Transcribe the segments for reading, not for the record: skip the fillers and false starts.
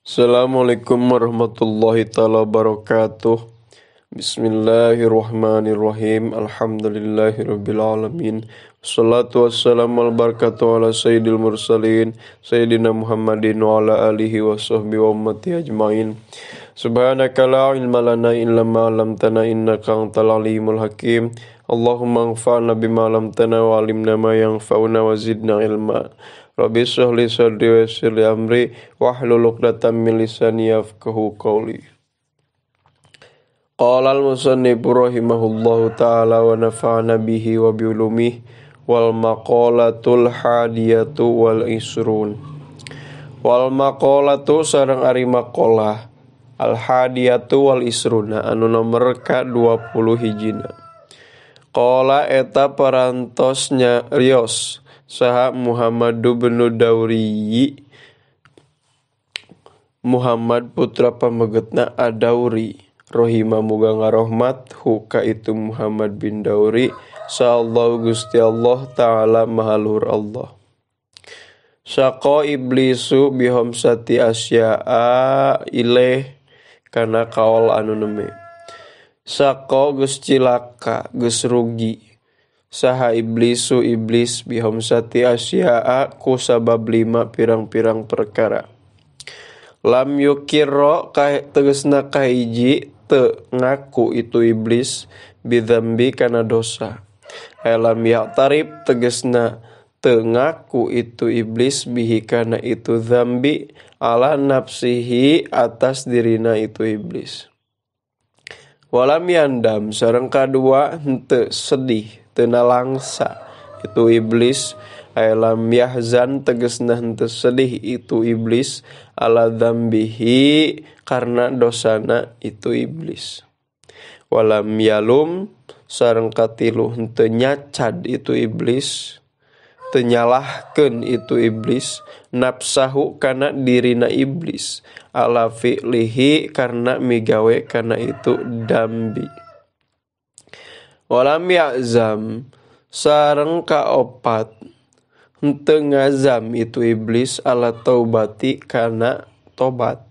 Assalamualaikum warahmatullahi taala wabarakatuh. Bismillahirrahmanirrahim. Alhamdulillahirabbil alamin. Wassalatu wassalamu ala barakatuh ala sayyidil mursalin sayyidina Muhammadin wa ala alihi wa sahbihi wa ummati ajmain. Subhanaka la ilma lana illa ma 'allamtana innaka antal alimul hakim. Allahumma anfa'na bima 'allamtana wa 'allimna ma yanfa'una wa zidna ilma. Rabbi shrah li sadri wa yassir li amri wahlul 'uqdatam min lisani yafqahu qawli. Qala al-musannif rahimahullahu ta'ala wa nafa'ana bihi wa bi ulumihi wal maqalatul hadiyatu wal isrun. Wal maqalatu sareng ari maqalah al hadiyatu wal isruna anu nomer ka 20 hijina. Qala eta parantosnya rios saha Muhammad bin Dauri, Muhammad putra pamegetna Adauri, rohima muga ngarohmat hu ka itu Muhammad bin Dauri sallallahu Gusti Allah taala maha luhur Allah. Saqo iblisu bihomsati asya'a ilaih kana kaol anu neme. Saqo geus cilaka geus rugi saha iblisu iblis bihomsati asya'a ku sabab lima pirang-pirang perkara. Lam yukirro tegesna kahiji teu ngaku itu iblis bidzambi kana dosa. Lam ya'tarif tegesna teu ngaku itu iblis bihi kana itu dzambi ala nafsihi atas dirina itu iblis. Walam yandam sareng kadua henteu sedih teu nalangsa itu iblis. Lam yahzan tegesna henteu sedih itu iblis ala dzambihi karena dosana itu iblis. Walam yalum sareng katilu henteu nyacad itu iblis, teu nyalahkeun itu iblis nafsahu kana dirina iblis ala fi'lihi karena migawe kana itu dambi. Walam ya'zam sareng kaopat henteu ngazam itu iblis ala taubati kana tobat.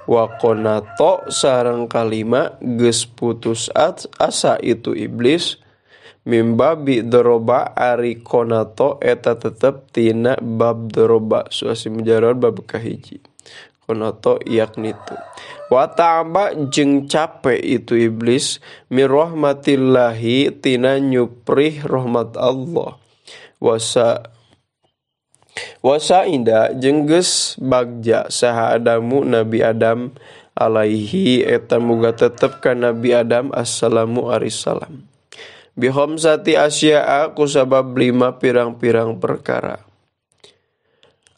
Wa qonato sareng kalima geus putus asa itu iblis mimbabi doroba ari qonato eta tetep tina bab doroba suasi mujarad bab kahiji. Qonato yakni tu. Wa ta'aba jeung capek itu iblis mir rahmatillahi tina nyuprih rahmat Allah. Wasa inda jeung geus bagja saha Adamu Nabi Adam alaihi eta muga tetep ka Nabi Adam assalamu arisalam. Bihomsati asya'a ku sabab lima pirang-pirang perkara.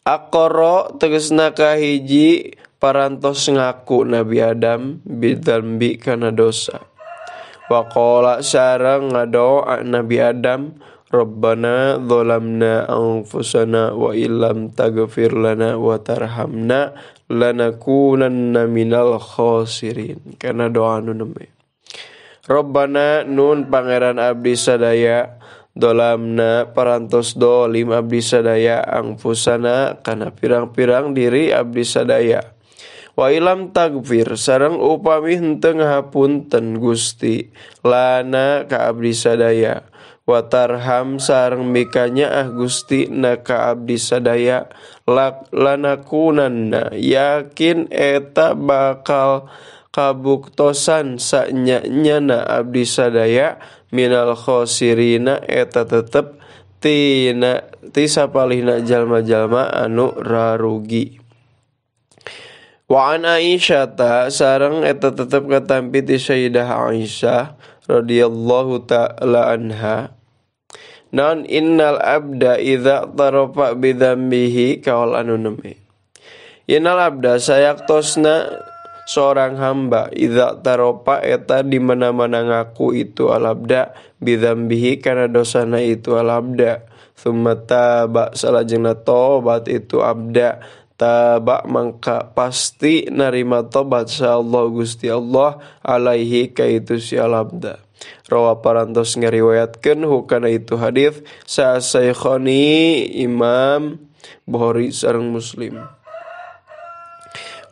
Aqara tegesna kahiji parantos ngaku Nabi Adam bidzambi kana dosa. Waqala sareng ngadoa Nabi Adam Rabbana dzalamna anfusana wa illam taghfir lana wa tarhamna lanakunanna minal khasirin. Kana doa anu neme. Rabbana nun pangeran abdi sadaya dzalamna parantos dolim abdi sadaya anfusana kana pirang-pirang diri abdi sadaya. Wa ilam tagfir sareng upami henteu ngahapunten Gusti lana ka abdi sadaya. Watarham sareng mikanya ah Gusti na ka abdi sadaya lanakunanna yakin eta bakal kabuktosan sanya-nyana abdi sadaya minal khosirina eta tetep tina ti sapalihna jalma-jalma anu rarugi. Wa an Aisyah ta sareng eta tetep katampi ti Sayyidah Aisyah radhiyallahu ta'ala anha. Non innal abda idza tarafa bidzambihi kaul anu neme. Innal abda sayaktosna seorang hamba idza tarafa eta di mana-mana ngaku itu al abda bidzambihi kana dosana itu al abda. Tsumma taba salajengna tobat itu abda taba mangka pasti narima tobat sa Allah Gusti Allah alaihi ka itu si al abda. Rawa parantos ngariwayatkeun hukana itu hadis sa Syekhani Imam Bukhari sareng Muslim.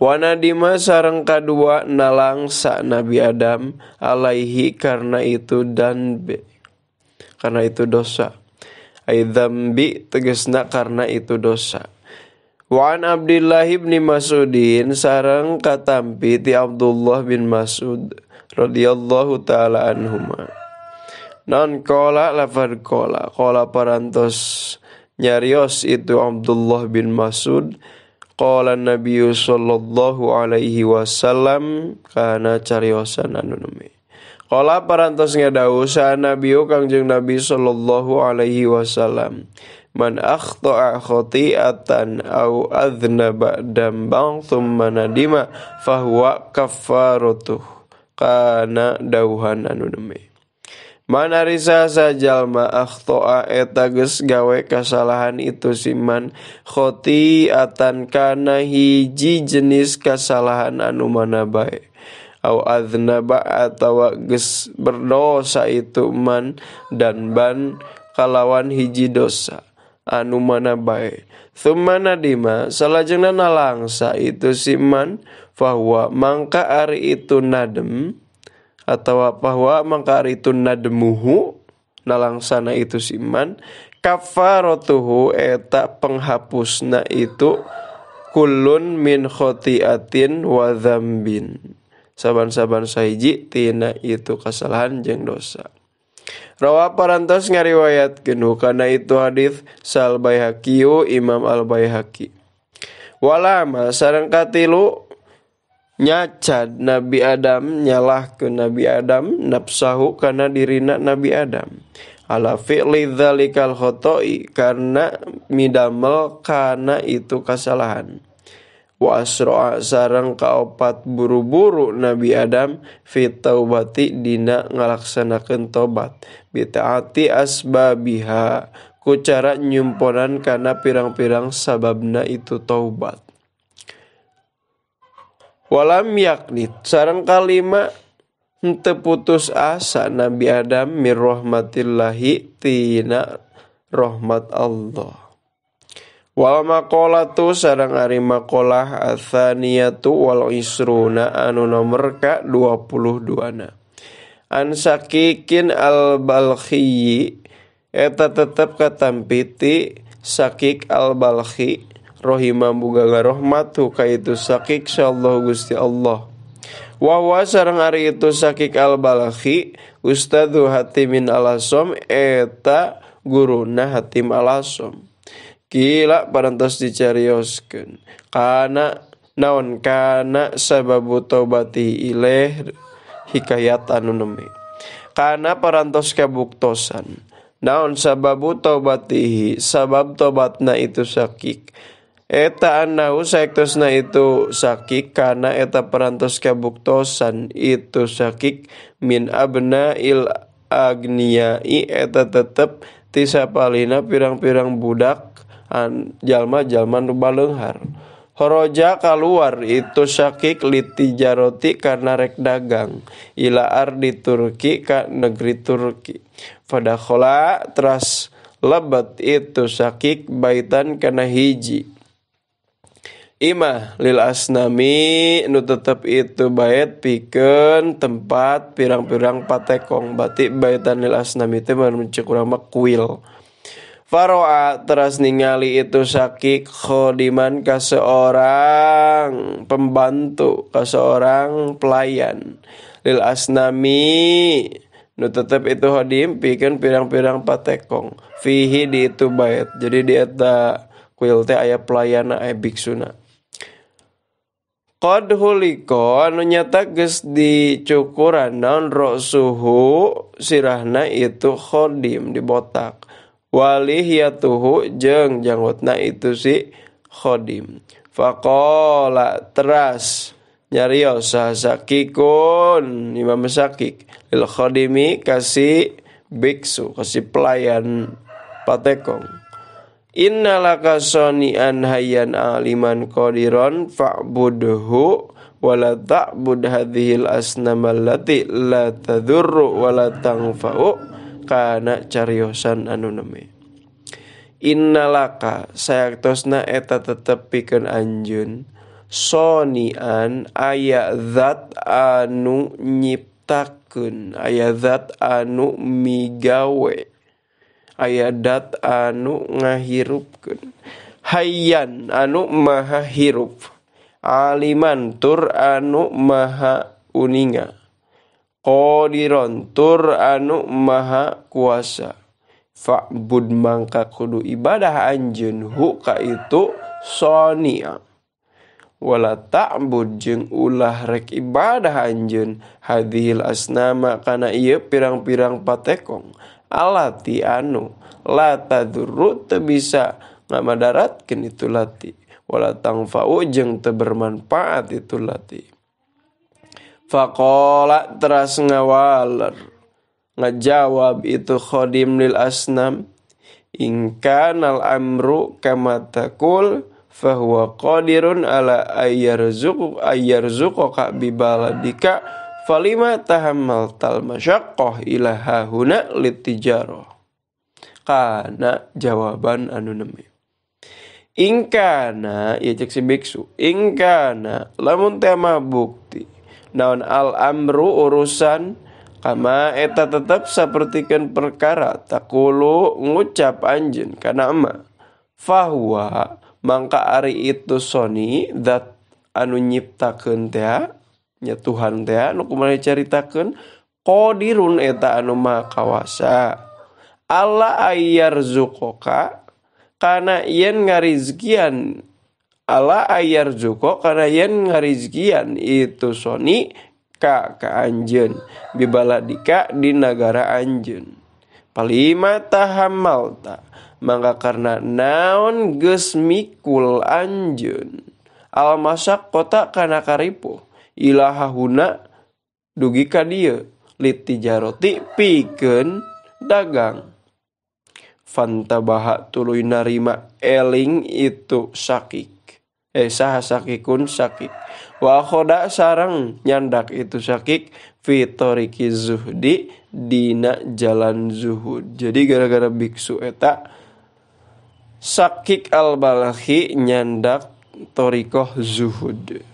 Wanadima sareng kadua nalangsa Nabi Adam alaihi karena itu danbe, karena itu dosa. Ai dzambi tegasna karena itu dosa. Wa an Abdullah bin Mas'udin sareng katampi ti Abdullah bin Mas'ud radhiyallahu taala anhuma. Non kola lafad kola, kola parantos nyarios itu Abdullah bin Mas'ud. Qala Nabi sallallahu alaihi wasallam kana cariosan anu nemi. Qala parantos ngadawuh sa Nabi Kangjeng Nabi sallallahu alaihi wasallam, man akhta'a khati'atan aw adhnaba dambang thumma nadima fahuwa kaffaratuh, kana dawuhan anu nemi. Man arisa sajalma akhtoa eta geus gawe kasalahan itu siman khotiatan kana hiji jenis kasalahan anu mana bae, au adznaba atawa geus berdosa itu man dan ban kalawan hiji dosa anu mana bae, tsumma nadima salajengna nalangsa itu siman fahuwa mangka ari itu nadem atau bahwa mangka ari itu nadmuhu nalangsana itu siman kafaratuhu eta penghapusna itu kullun min khotiatin wa dzambin, saban-saban sahiji tina itu kesalahan jeung dosa. Rawa parantos ngariwayatkeun kana itu hadis Sal Baihaqi Imam Al Baihaqi. Walama sareng katilu nyacad Nabi Adam nyalahkeun Nabi Adam nafsahu kana dirina Nabi Adam ala fi'li dzalikal khoto'i karena midamel kana itu kesalahan. Wa asra'a sareng kaopat buru-buru Nabi Adam fi taubati dina ngalaksanakeun tobat bi taati asbabiha ku cara nyumponan kana pirang-pirang sababna itu taubat. Walam yaknit sareng kalima henteu putus asa Nabi Adam mir rahmatillahi tina rahmat Allah. Wal maqalatu sareng ari maqalah atsaniyatu wal isruna anu nomor ka 22 na. An Sakikin al Balkhi eta tetep katampi ti Sakik al Balkhi rohima muga ngarohmat ka itu Sakik insyaallah Gusti Allah. Wa wa sareng ari itu Sakik al Balkhi ustadzu Hatimin al Asom eta guruna Hatim al Asom. Kila parantos dicarioskeun kana naon kana sababu taubati ilaih hikayat anu nemi. Kana parantos kabuktosan naon sababu taubatihi sabab tobatna itu Sakik eta anau saektosna itu Sakik kana eta parantos kabuktosan itu Sakik min abnail agniai eta tetep ti sapalina pirang-pirang budak jalma-jalma nu baleunghar. Horoja kaluar itu Sakik litijaroti karena rek dagang ila ardi Turki ka negeri Turki. Fadakhola teras lebet itu Sakik baitan kana hiji imah lil asnami nu tetep itu bait pikeun tempat pirang-pirang patekong. Bati baitan lil asnami teh mun ceuk urang mah kuil. Faro'a teras ningali itu Sakik khodiman ka seorang pembantu, ka seorang pelayan lil asnami nu tetep itu khodim pikeun pirang-pirang patekong fihi di itu bait. Jadi di eta kuil teh aya pelayana aya biksuna. Qad huliko anu nyata geus dicukuran naon ra'suhu sirahna itu khodim dibotak walihiyatuhu jeung janggotna itu si khodim. Faqala teras nyarios Sakikun Imam Sakik lil khodimi kasih biksu kasih pelayan patekong. Innalaka soni'an hayyan aliman qadiran fa'budhu wa la ta'bud hadhil asnama allati la tadurru wa la tanfa'u kana cariosan anu neme. Innalaka sayaktosna eta tetep pikeun anjeun Sonian aya zat anu nyiptakeun, aya zat anu migawe, aya zat anu ngahirupkeun. Hayyan anu maha hirup, aliman tur anu maha uninga, qadiron tur anu maha kuasa. Fa'bud mangka kudu ibadah anjeun hu ka itu sonia. Wala ta'bud jeung ulah rek ibadah anjeun hadhil asnama kana ieu pirang-pirang patekong alati anu la tadurru teu bisa ngamadaratkeun itu lati, wala tangfa'u jeung teu bermanfaat itu lati. Faqala teras ngawaler ngajawab itu khadim lil asnam, in kanal amru kama taqul fahuwa qadirun ala ayyarzuqaka bibaladika falima tahammaltal masyaqqah ila hahuna litijarah. Kana jawaban anu nemi. Ingkana ya cek si biksu, ingkana lamun teh mah bukti naon al amru urusan kama eta tetep sapertikeun perkara taqulu ngucap anjeun kana ama fahuwa mangka ari itu soni zat anu nyiptakeun teh nya Tuhan teh nu kumaha caritakeun qadirun eta anu maha kawasa ala ayyarzuqaka kana yen ngarizkian, ala ayyarzuqa kana yen ngarizkian itu soni ka anjeun bibaladika di nagara anjeun. Palima tahammalta mangka karena naon geus mikul anjeun almasak kota kana karipuh ilahahuna dugi ka dieu litijaroti pikeun dagang. Fantabaha tuluy narima eling itu sakik, saha sakikun sakik, wa khoda sareng nyandak itu sakik fi tariqi zuhdi dina jalan zuhud. Jadi gara-gara biksu eta Sakik al-Balkhi nyandak thariqah zuhud.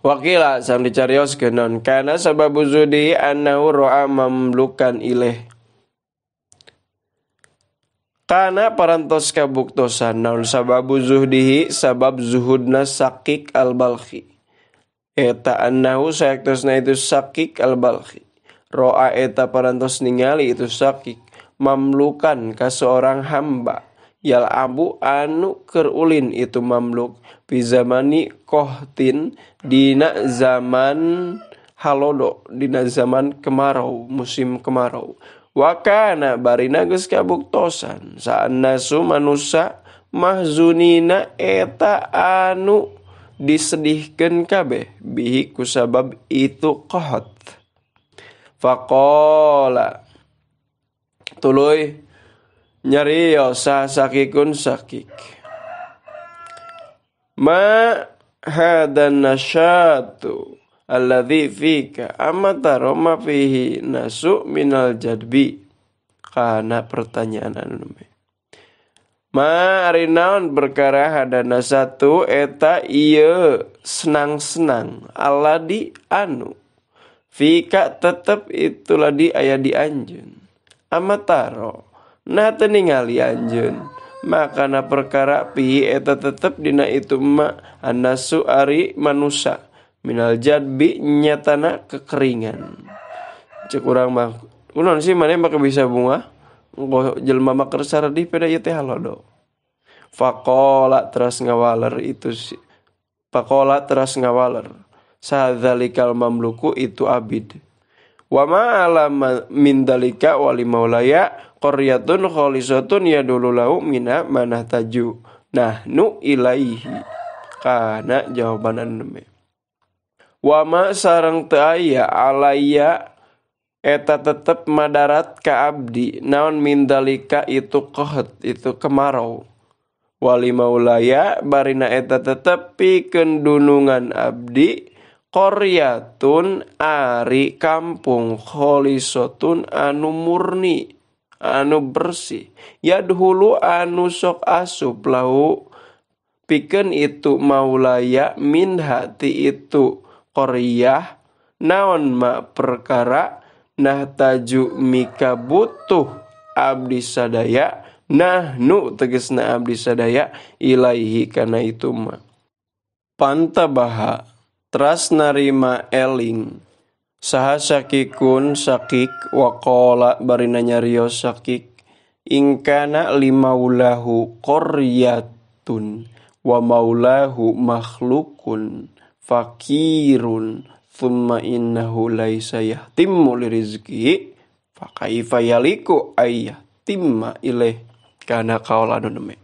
Wakila sam dicarioskeun naon kana sababu zuhdi annahu ra'a mamlukan ilaih. Kana parantos kabuktosan naon sababu zuhdihi sabab zuhudna Sakik al-Balkhi. Eta annahu sayaktosna itu Sakik al-Balkhi. Ro'a eta parantos ningali itu Sakik mamlukan ka seorang hamba. Yal abu anu keur ulin itu mamluk fi zamani kohtin dina zaman halodo, dina zaman kemarau, musim kemarau. Wa kana barina geus kabuktosan saan nasu manusa mahzunina eta anu disedihkeun kabeh bihi kusabab itu qahat. Faqala tuluy nyarios sakikun sakik ma hadan nasyatu alladzi fika amma taro ma fihi nasu minal jadbi. Kana pertanyaan anu nembe ma ari naon perkara hadana satu eta ieu senang-senang alladzi anu fika tetep itu ladi aya di anjeun amma taro nah teu ningali anjeun makana perkara pi eta tetep dina itu ma anasu ari manusa minal jadbi nyatana kekeringan. Cek urang mah kunaon sih maneh make bisa bunga engko jelema mah keur saredih peda ieu teh halodo. Faqala teras ngawaler itu si faqala teras ngawaler sadzalikal mamluku itu abid. Wa ma alama min dalika wali maulaya qaryatun khalisatun yadulu lahu mina manahtaju nahnu ilaihi. Kana jawaban anu wa ma sareng teu aya alaya eta tetep madarat ka abdi naon min dalika itu qahat itu kemarau. Wali maulaya barina eta tetep pikeun dunungan abdi qaryatun ari kampung khalisatun anu murni anu bersih yadhulu anu sok asup lahu pikeun itu maulaya min hati itu qaryah naon ma perkara nahtaju mika butuh abdi sadaya nahnu tegasna abdi sadaya ilaihi kana itu ma. Pantabaha teras narima eling saha sakikun sakik waqala barina nyarios sakik ingkana limaulahu qaryatun wa maulahu makhlukun fakirun thumma innahu laisa yahtimmu lirizqihi fa kaifa yaliku ayyahtimma ilaih kana kaul anu neme.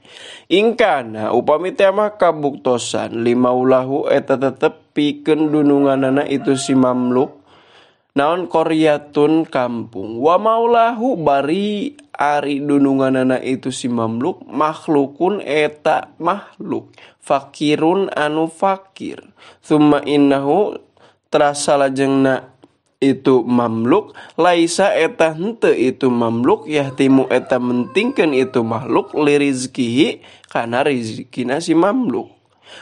Ingkana upami teh mah kabuktosan limaulahu eta tetep pikeun dununganana itu si mamluk naon qaryatun kampung wa maulahu bari ari dununganana itu si mamluk makhlukun eta makhluk fakirun anu fakir summa innahu terasa lajengna itu mamluk laisa eta henteu itu mamluk yahtimu eta mentingkeun itu makhluk lirizkihi kana rizkina si mamluk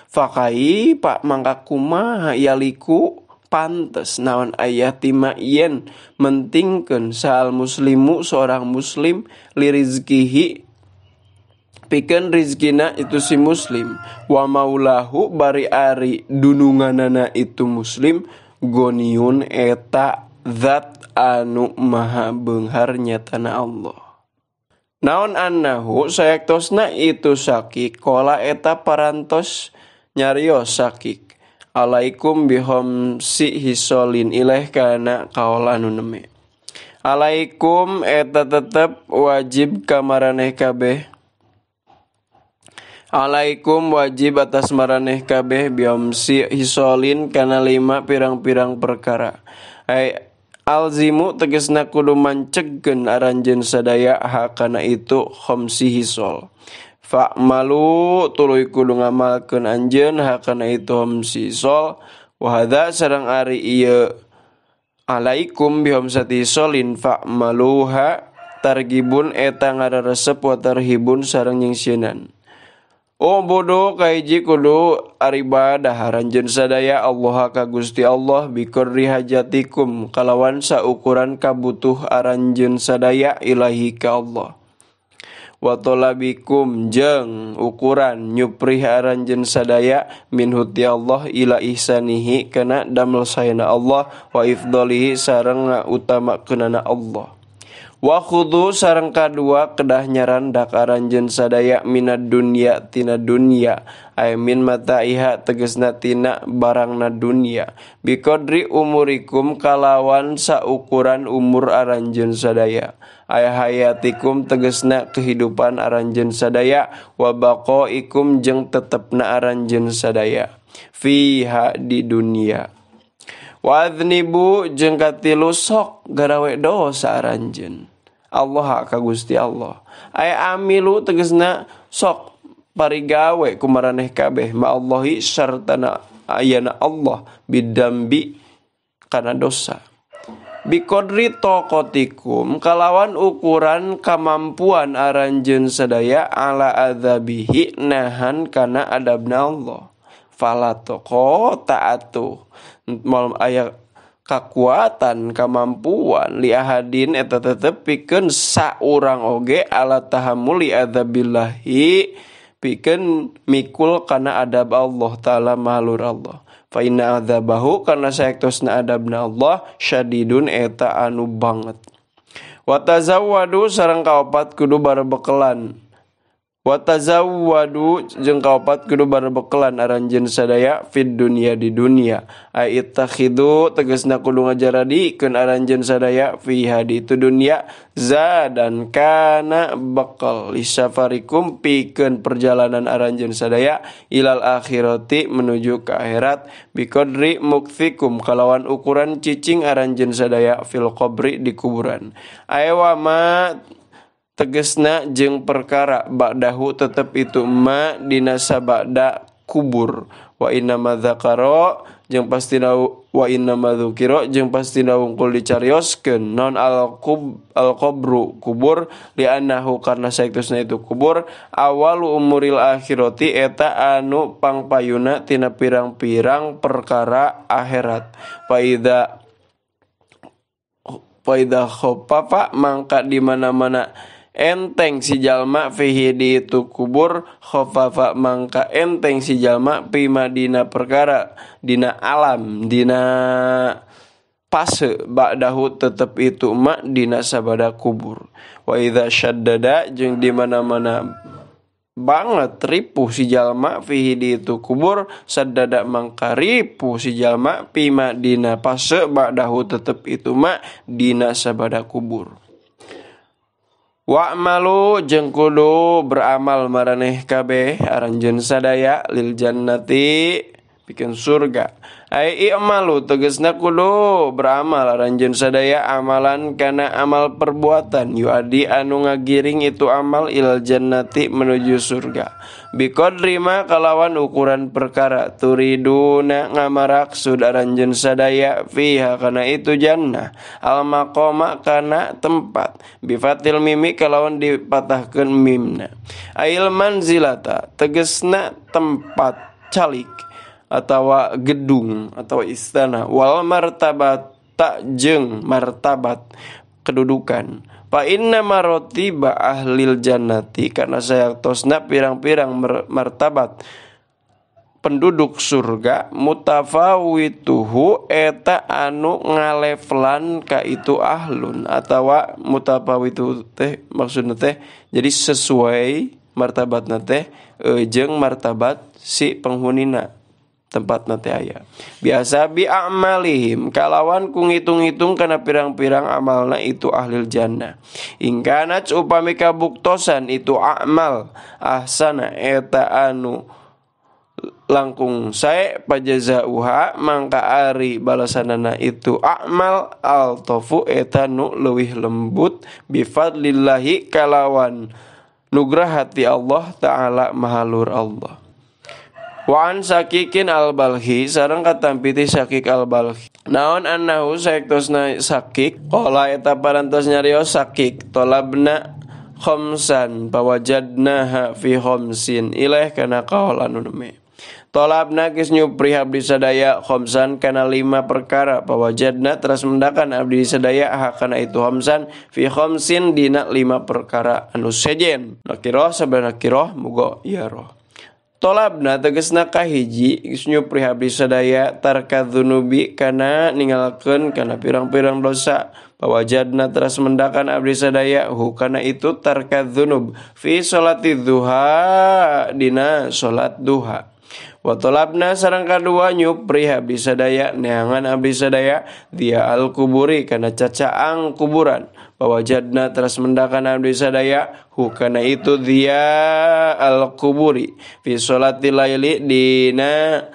fakai pak mangka kumaha yaliku pantes naon ayatima yen mentingkeun sal muslimu seorang muslim lirizkihi pikeun rizkina itu si muslim wa maulahu bari ari dununganana itu muslim goniun eta zat anu maha beunghar nyatana Allah. Naon annahu sayektosna itu sakik kola eta parantos nyarios sakik alaikum bihomsi hisolin ilaih kana kaol anu neme. Alaikum eta tetep wajib kamaraneh kabeh. Alaikum wajib atas maraneh kabeh bihomsi hisolin kana lima pirang-pirang perkara. Ai alzimu tegesna kudu mancegkeun aranjeun sadaya hakana itu khomsi hisol. Fa'malu tuluy kudu ngamalkeun anjeun hakana itu khomsi hisol. Wa hadza sareng ari ieu alaikum bihomsati hisolin fa'maluha targibun eta ngararesep wa tarhibun sareng nyingsieunan. Oh bodoh kahiji kudu aribadah aranjeun sadaya Allah ka Gusti Allah biqadri hajatikum kalawan saukuran kabutuh aranjeun sadaya ilahi ka Allah. Wa talabikum jeung ukuran nyuprih aranjeun sadaya minhu ti Allah ila ihsanihi kana damel saena Allah wa ifdalihi sareng ngautamakeunana Allah. Wa khudhu sareng kadua kedah nyarandak aranjeun sadaya minad dunya tina dunya ay min mataiha tegesna tina barangna dunya biqadri umurikum kalawan saukuran umur aranjeun sadaya ay hayatikum tegesna kehidupan aranjeun sadaya wa baqaikum jeung tetepna aranjeun sadaya fiha di dunya. Wa adnibu jeung katilu sok garawe dosa aranjeun Allah ka Gusti Allah. Ay amilu tegesna sok parigawe kumaraneh kabeh ma Allahi sartana ayana Allah bidambi kana dosa. Biqadri taqatikum kalawan ukuran kamampuan aranjeun sadaya ala adzabihi nahan kana adabna Allah. Fala taqata atuh mal aya kakuatan kamampuan li ahadin eta tetep pikeun saurang oge ala tahammuli adzabillahi pikeun mikul kana adab Allah taala mahlur Allah. Fa inna adzabahu kana saektosna adabna Allah syadidun eta anu banget. Wa tazawwadu sareng kaopat kudu barbekelan. Wa tazawwadu jeung kaopat kudu barbekelan aranjeun sadaya fid dunya di dunya. Ai ittakhidu tegasna kudu ngajaradikeun aranjeun sadaya fiha di itu dunya zadan kana bekal lisafarikum pikeun perjalanan aranjeun sadaya ilal akhirati menuju ke akhirat biqadri mukthikum kalawan ukuran cicing aranjeun sadaya fil qabri di kuburan. Ai wa ma tegesna jeung perkara ba'dahu tetep itu ma dina sabada kubur. Wa inna madzakara jeung pastina wa inna madzukira jeung pastina wungkul dicarioskeun non al qabru kubur li'annahu karna saektosna itu kubur awalu umuril akhirati eta anu pangpayuna tina pirang-pirang perkara akhirat. Fa idza khaffafa mangka di mana-mana enteng si jalma fihi di itu kubur khaffafa mangka enteng si jalma pima dina perkara dina alam dina fase ba'dahu tetep itu ma dina sabada kubur. Wa idza syaddada jeung di mana-mana banget ripuh si jalma fihi di itu kubur saddada mangka ripuh si jalma pima dina fase ba'dahu tetep itu ma dina sabada kubur. Wa'malu jeung kudu beramal maraneh kabeh aranjeun sadaya lil jannati pikeun surga. Ai i'malu tegasna kudu beramal aranjeun sadaya amalan kana amal perbuatan yuadi anu ngagiring itu amal ilal jannati menuju surga. Biqadri ma kalawan ukuran perkara turiduna ngamarak aranjeun sadaya fiha kana itu jannah al maqama kana tempat bifatil mimi kalawan dipatahkeun mimna. Ail manzilata tegasna tempat calik atawa gedung atau istana wal martabat tak jeung martabat kedudukan. Fa inna marotiba ahlil jannati karena sayaktosna pirang-pirang martabat penduduk surga mutafawituhu eta anu ngalevelan ka itu ahlun atawa mutafawitu teh maksudna teh jadi sesuai martabatna teh jeung martabat si penghunina tempat nate aya. Biasa bi a'malihim kalawan ku ngitung-ngitung kana pirang-pirang amalna itu ahlil jannah. Ingkanat upami kabuktosan itu amal ahsana eta anu langkung sae pajazauha mangka ari balasanana itu amal altofu eta nu leuwih lembut bifadlillahi kalawan nugrahati Allah taala mahalur Allah. Wa an Sakikin al-Balhi sareng katampi ti Sakik al-Balhi. Naon annahu saektosna Sakik qala eta parantos nyarios Sakik talabna khamsan fawajadnaha fi khamsin ilaih kana qaul anu neme. Talabna geus nyupri abdi sadaya khamsan kana 5 perkara fawajadna teras mendakan abdi sadaya hakana itu khamsan fi khamsin dina 5 perkara anu sejen. Nakirah sabana nakirah muga ya roh. Tolabna tegesna kahiji geus nyupri abdi sadaya tarka dzunubi kana ninggalkeun kana pirang-pirang dosa pawajadna teras mendakan abdi sadaya hu kana itu tarka dzunub fi sholati duha dina salat duha. Wa tolabna sareng kadua nyupri abdi sadaya neangan abdi sadaya dia al kuburi kana cacaang kuburan pawajadna teras mendakan abdi sadaya hu kana itu dia al kuburi fi sholati laili dina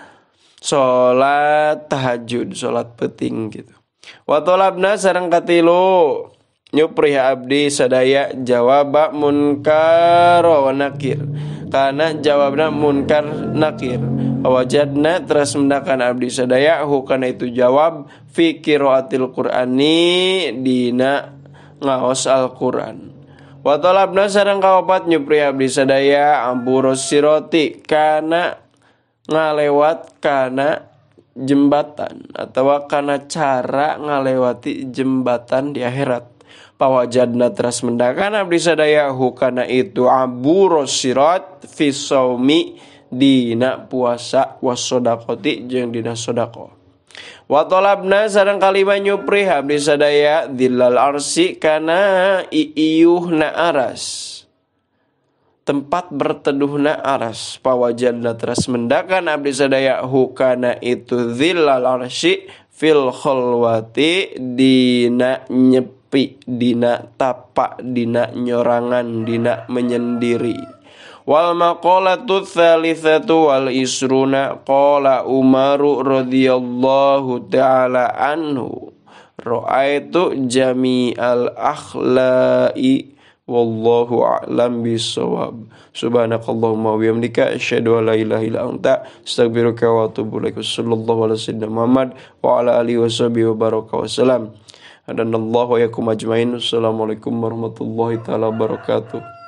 salat tahajud salat penting gitu. Wa tolabna sareng katilu nyupri abdi sadaya jawaba munkar wa nakir kana jawabna munkar nakir wajadna teras mendakan abdi sadaya hu kana itu jawab fi qiraatil qur'ani dina ngaos Al-Qur'an. Wa talabna sareng kaopat nyupri abdi sadaya amburos siroti kana ngalewat kana jembatan atawa kana cara ngalewati jembatan di akhirat. Pawajadna teras mendakan abdi sadaya hukana itu aburos sirat fi saumi dina puasa wasodaqoti jeung dina sodaqoh. Wa talabna sareng kalima nyupri abdi sadaya dzillal arsy kana iiyuhna aras, tempat berteduhna aras. Pawajadna teras mendakan abdi sadaya hukana itu dzillal arsy fil khalwati dina nyepi, dina tapak, dina nyorangan, dina menyendiri. Wal maqalatu tsalitsatu wal isruna qala Umaru radhiyallahu ta'ala anhu ra'aitu jami'al akhlai Wallahu a'lam bissawab. Subhanakallahumma wa bihamdika asyhadu an la ilaha illa anta astaghfiruka wa atubu ilaik. Sallallahu ala sayyidina Muhammad wa ala alihi washabihi wa baraka wasallam. Hadanallahu wa yakum ajmain. Assalamualaikum warahmatullahi taala wabarakatuh.